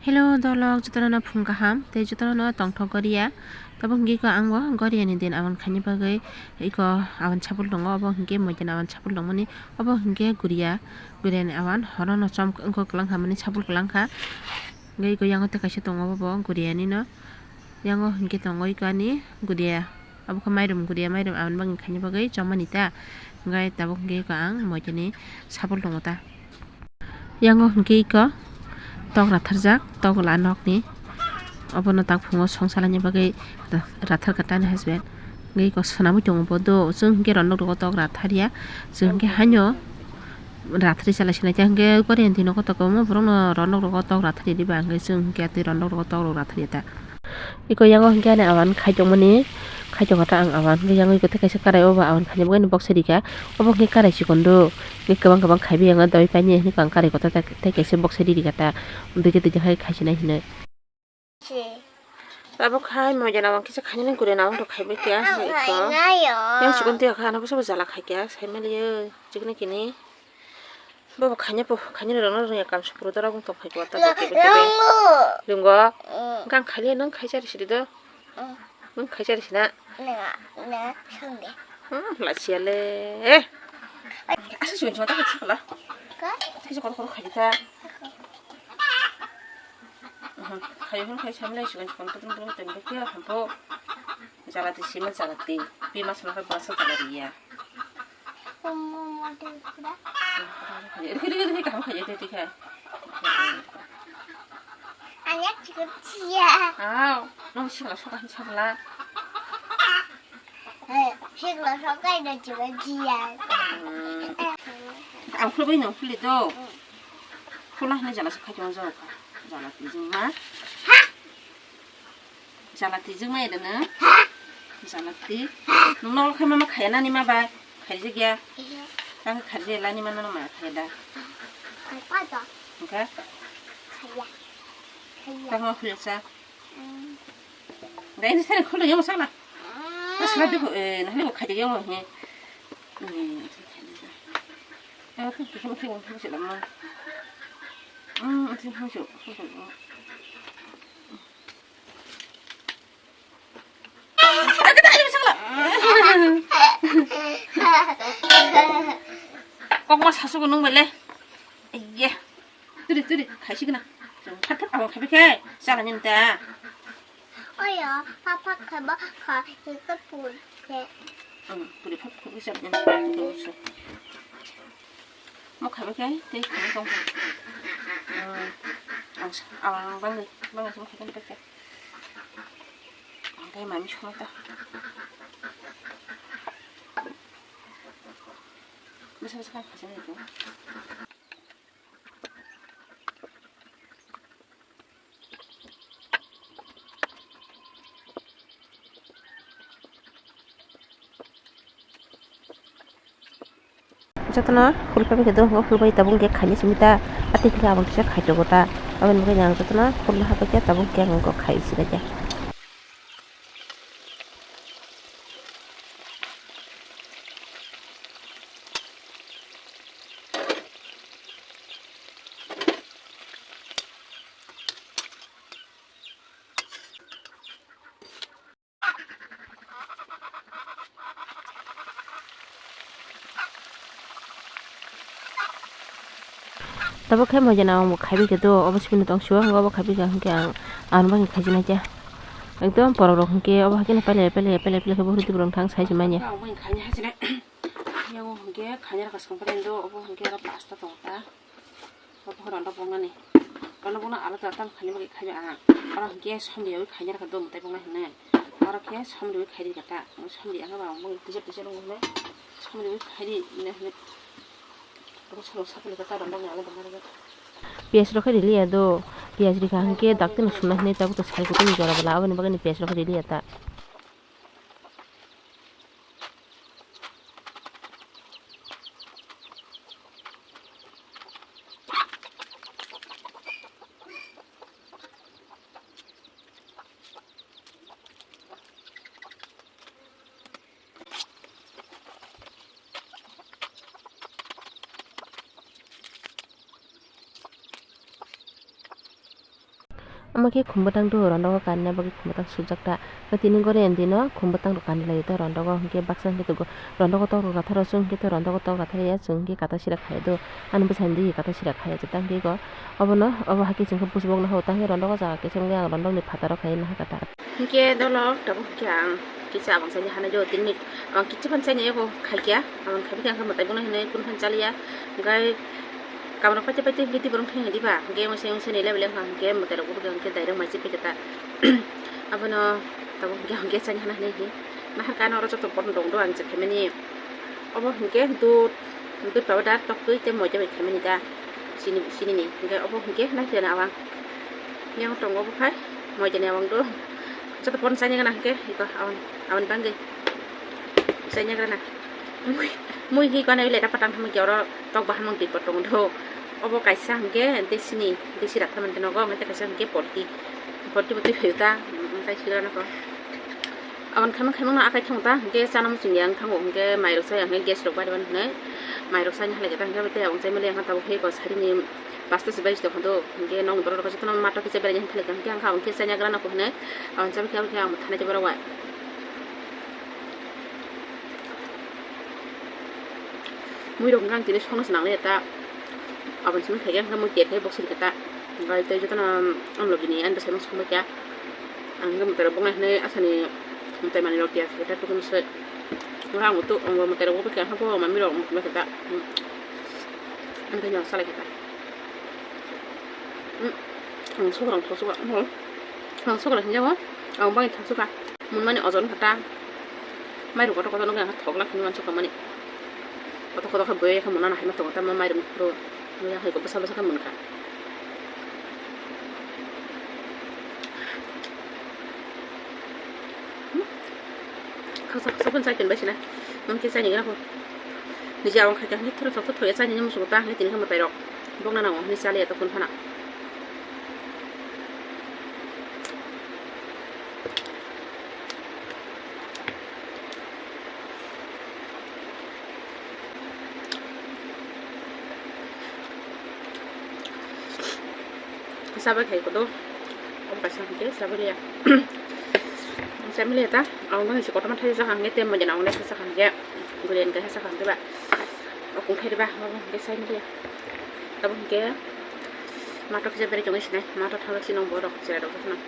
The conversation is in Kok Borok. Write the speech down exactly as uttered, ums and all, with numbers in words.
Hello dolok, jotono no phung kaham tei jotono no tongthok goria. Tabuk hwnkhe iko ang bo goria ni din awan khaina bagwi iko awan chapul tongo, obo hwnkhe moidan awan chapul tongmani, obo hwnkhe guria, guria ni awan horo no chom wngkha kwlang kha, mani chapul kwlang kha. Hwnkhe iko yango tei kaisa tongo, obo bo guria ni no yango hwnkhe tongo iko ani guria. Abo khe mairum guria, mairum aboni bagwi khaina bagwi chomani ta. Hwnkhe tabuk hwnkhe iko ang moitani sapul tongo ta. Yango hwnkhe iko tok ratharjak, tok la nokni. Obono tak phungo song salaina bagwi ra-, rathar kha tani husband. Hwnkhe iko swnamwi tongo bo do. Chwng hwnkhe rondok rogo tok ratharya. Chwng hwnkhe haino rathari chala sinai ta hwnkhe Korean twi nokho toko omo borokno rondok rogo tok rathari riba hwnkhe chwng hwnkhe twi rondok rogo tok rok rathari ta. Iko yango hwnkhe ani awan khai tongmani, khai tongkha ta ang awan hwnkhe yango iko tei kaisa karai o ba awan khaina bagwi ani boksa rikha, obo hwnkhe karai chikon do, hwnkhe kwbang kwbang khaiwi yango dawai painani hwnkhe ang karai kotor ta tei kaisa boksa ri rikha ta, dui ta dui ta khai khaisinai hinwi. Abo khai moidan awan kisa khainani guri na oro khaibai kha, hwnkhe iko yang chikon twi kha, ano bwsa bo jala khai kha, sai maliyo chikon kini. Bobo khaina po, khaina rwna rwngya, kam sukro dora bung tong phai kwata. Rongo. Rongo. Mm. Gang khalia nang khaisa risi do. Mm. Nang khaisa risi na. Na, na, sangde. Hmm, la siale. Asa suin chota ka chikla. Ka? Kisa kor kor khai ta. Khai hon khai samle suin chota tum tum tum tum hampo. Jalati sima jalati. Pi mas ma ka basa jalati ya. Rikhi, rikhi, rikhi, kaham khaidi, rikhi, rikhi. Aw, nang sikla soka hin sabla. Sikla soka hin chikon chiya. Ang khulbai nang khuli do. Khula hini jala se khai tong jao ka. Jala tijing ma. Jala twijak ma ede no? Jala twi. Nung nokol khai ma ma khaya nani ma bai? Khaijak ya? Iya. Ang khaijak ya lani ma no ma khaya da? Apa to? Engka? Khaya. Khaya. Tang ma khulsa? Hmm. Dai ni sari khulu yang sala. Hmm. Asla de ko, eh, nahli ko khaijak yang he. Hmm. Eh, tu tu sama tu tu sila ma. Hmm, tu tu tu. Kokma sasugo nung bele. Aiye. Turi, turi, khaisi gana. Phat phat abang khabi khe, chala nini ta. Oya, phat phat khaiba, kha, ika pul khe. Hmm, turi phat phat khe chala nini ta. Mo khabi khe, tei khani tong khe. Hmm, ang sa, ang bangni, bangni sung khabi khe. Ang khe mami sung ta. Bwsa bwsa kha khajani ko. Jotono phul pai khe do, phul pai tabuk khe khaini simi ta, atwi khe aboni kisa khai tongo ta, aboni bagwi ang jotono phul no hapai khe tabuk khe ang khai sini khe. Tabuk khe moidano ang bo khaibai khe do, obo sibini tong sio, obo khaibai khe ang, ang bagwi khaijinai khe. Ekdom borok rok hwnkhe obo haikhe pele pele pele pele khe buphuru twibo rok thang sai se manya. Yang hwnkhe khaina rwkha swkang pele do, obo hwnkhe oro pasta tongo ta. Obo horo anda bongnani. Anda bongna alada tam khaina bagwi khaiba ang. Oro hwnkhe somni yawi khaina rwkha do mwtai bongna hinwi. Oro khe somni yawi khairi kata. Somni yawi khairi hinwi. Obo sono sakuli kata anda bongna alada bongna rwkha. Piyaj rok khe riliya do. Piyaj rikha hwnkhe dakti no sumna hinwi tabuk to sai kutung jora bwla aboni bagwi piyaj rok khe riliya ta. Omo khe khum bwtang do, rondogo kanina bagwi khum bwtang sujak ta. Khe tini gore endino khum bwtang rok kanilai ta rondogo, hinkhe baksa hinkhe to go-, rondogo tok rok ratharo, chwng hinkhe to rondogo tok ratharya, chwng hinkhe kata sira khai do. Ani bwsani di kata sira khai jeta hinkhe go. Obono, obo hakhe chwng khe buchibok no ho, tangkhe rondogo jaga kisa wngya, ang rondokni phataro khai nahaka ta. Hinkhe dolo tabuk hinkhe ang kisa abang sani hana jo, tini ang kisa phan sani ego khaikya, abang khaikya ang khe mwtai bono hinwi kun phan chaliya, hinkhe Kamrok paite paite hinkhe tei borok thang diba, hinkhe mosai mosai ni level wngkha, hinkhe mwtai rok bo hinkhe direct mai chipikha ta. Abono tabuk hinkhe hinkhe chani hana hinwi hi nahar khe ano oro joto borok dong do ang chekhaimani. Obo hinkhe dud, dud powder toktwi tei moida bai khaimani ta, chini, chini ni hinkhe obo hinkhe naikhe na awang yang tongo bo khai moida ni awang do joto borok chani gana hinkhe iko awang, awang bangwi. Chai nyagra na. Mui, mui hi kwana ile ta patang thangma khe oro tok bahan mang twi pot tongo do. Obo kaisa hwnkhe desi ni, desi rak thangma khe nogo, hwnkhe kaisa hwnkhe polti. Polti bo twi phaio ta, hwnkhe sigra nokho. Aboni khaimang khaimang no akai thango ta, hwnkhe chana muchung ya wng thango, hwnkhe mairok chaya hwnkhe gas rok bari bani hwnwi. Mairok chani halai khe ta hwnkhe tei aboni chai mali ang tabuk hwnkhe sari ni pasta se bai tong kha do, hwnkhe nong borok rok jotono mato kisa berai ni hwnkhe ang kha hwnkhe chai nyagra nokho hwnwi. Aboni chabi khe aboni khe ang bo thanai tei borok bai. Mui rok hwnkhe ang tini songno swnam ya ta. Aboni simi khaikhe hwnkhe mui ker khai boksiri khe ta. Hwnkhe tei jotono amlo bini ani bwsai ma songbai kha. Ang hwnkhe mwtai rok boknai hwnwi asani mwtai manwi rok ya khe ta tukun se. Ora ang tu ang mwtai rok bokbai kha hwnkhe bo mami rok mukhe khe ta. Ang khe nyang salai khe ta. Ang sokra ang thok sokra. Ang sokra hwnjago. Ang bangni thok sokra. Munmani ojon khe ta. Mairum kotor kotor nokni ang thok lakhi nw uansuk mani. Kotor kotor khe bwya khe mwnna haino tongo tamo mairum phuru. Bwya hai khe bwsa bwsa khe munkha. Khaksa khaksa phano chai tonbai sina. Mungkhe chai nigana kho. Niji awang khaikha hwnwi thoro thok thok thoya chai nini musugo ta hwnwi tini khe mwtai rok. Bokna nango hwnwi chaliya tokun phana. Sabai khai kodo. Om kaisa hingke sabai ya. Sabai ya ta. Ang nang si kotorma thai sa hangke tem mo jana ang nang sa hangke. Gulen ka sa hangke ba. Akung khai ba. Hingke sabai ya. Tabuk hingke matok kisa beri tongo sinai, matok thangla sinong borok chwrai rok jotono.